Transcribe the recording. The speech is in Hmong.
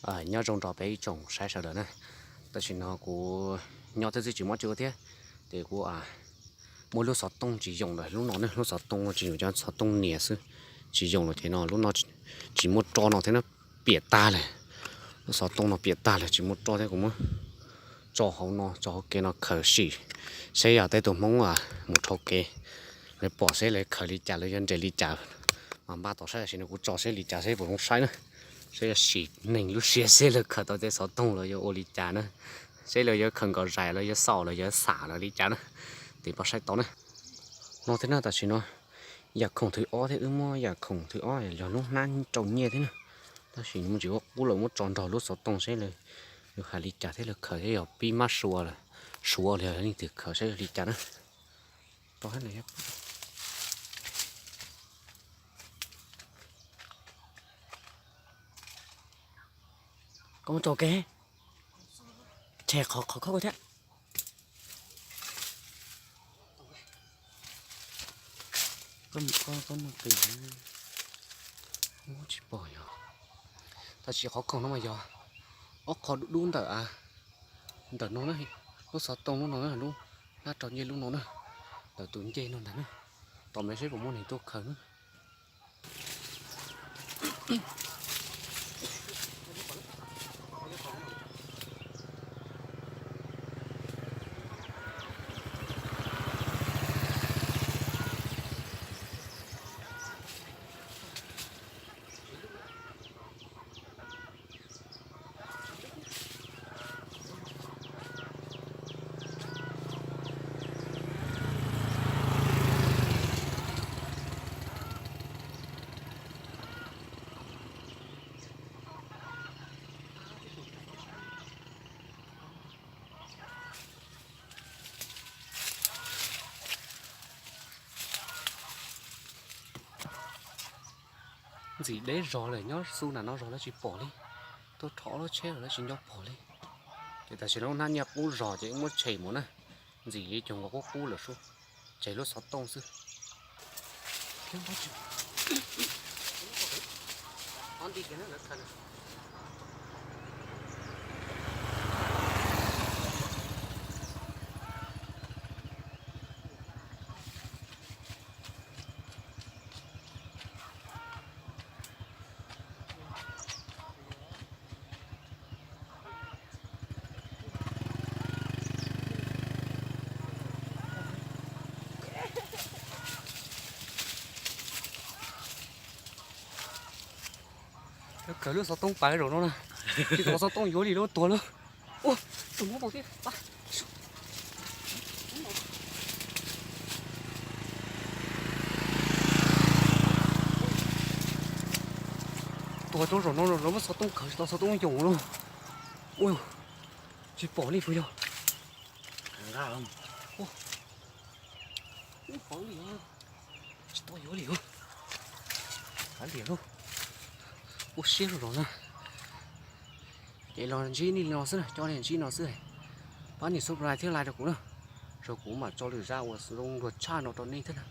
Nyob zoo rau peb ib tsoom saib sawv daws na. Tam sim no kuv nyob twb tsis muaj tsi ua thiab, ces kuv muaj lub xov tooj tsis yoom lawm lub no ne, lub xov tooj tsis yoom, cov xov tooj nias xwb, tsis yoom lawm ces no lub no tsis muaj ro no thiab na, piam tag lawm. Lub xov tooj no piam tag lawm tsis muaj ro thiab, kuv muab tso hauv no, tso hauv kev no khaws sim, seb yog tej tus Hmoob mus dhau kev, lawv pom seb lawv khaws li cas, lawv yuav nres li cas. Mas npaj tom saib, tam sim no kuv tso seb li cas seb puas zoo saib na, seb yog sim neeg lub siab seb lawv khaws tau tej xov tooj los yuav ua li cas na, seb lawv yuav khaws nkaus zais los yuav xaum los yuav xam los li cas na, ces npaj saib tau na. No thiab na, tam sim no yam khoom thib ob thiab, wb muab yam khoom thib ob yog lub hnab rau nyiaj thiab na. Tab sis mus tsis ua qub lawm, muab tso nrog lub xov tooj seb lawv hais li cas thiab lawv khaws thiab yog pib mab sua, sua los yog leej twg khaws seb yog li cas na. Koj muab tso ke, tshem qhov qhov khob thiab. Koj muab qis, tsis pom yog. Tab sis qhov khoom no mas yog ob qho dub dub ntawm, ntawm no na, lub xov tooj lub no na, lub hnab rau nyiaj lub no na, ntawm tus ncej no ntag na. Tos me seb puas muaj neeg tuaj khaws na. Ntxim deb zog lawm, nyob xub nram no zog lawv tsis pom li. Tuaj rho ob lub tsheb lawv tsis nco pom li. Ces tam sim no lub hnab nyiaj qub zog ces wb muab tshem mus na. Ntxim li cov nkaus qub qub lawm sub, tseg lub xov tooj xwb. Kawg lub xov tooj pais zaum no na. Tsis tau xov tooj yuav li lub tuag lawm. Ua, tus muab tau thiab. Tuag rau zaum no lawv muab xov tooj khaws tsis tau xov tooj yoom lawm. Ua, tsis pom li puas yog? Tsis tau yuav li. Kav liam lauj. Ua siab rau zaum na. Ces los ntsib nej li no xwb na, coj nej ntsib no xwb. Pab nias subscribe thiab like rau kuv na. Rau kuv mam tso lwm zaj uas zoo luag tshaj no rau nej thiab na.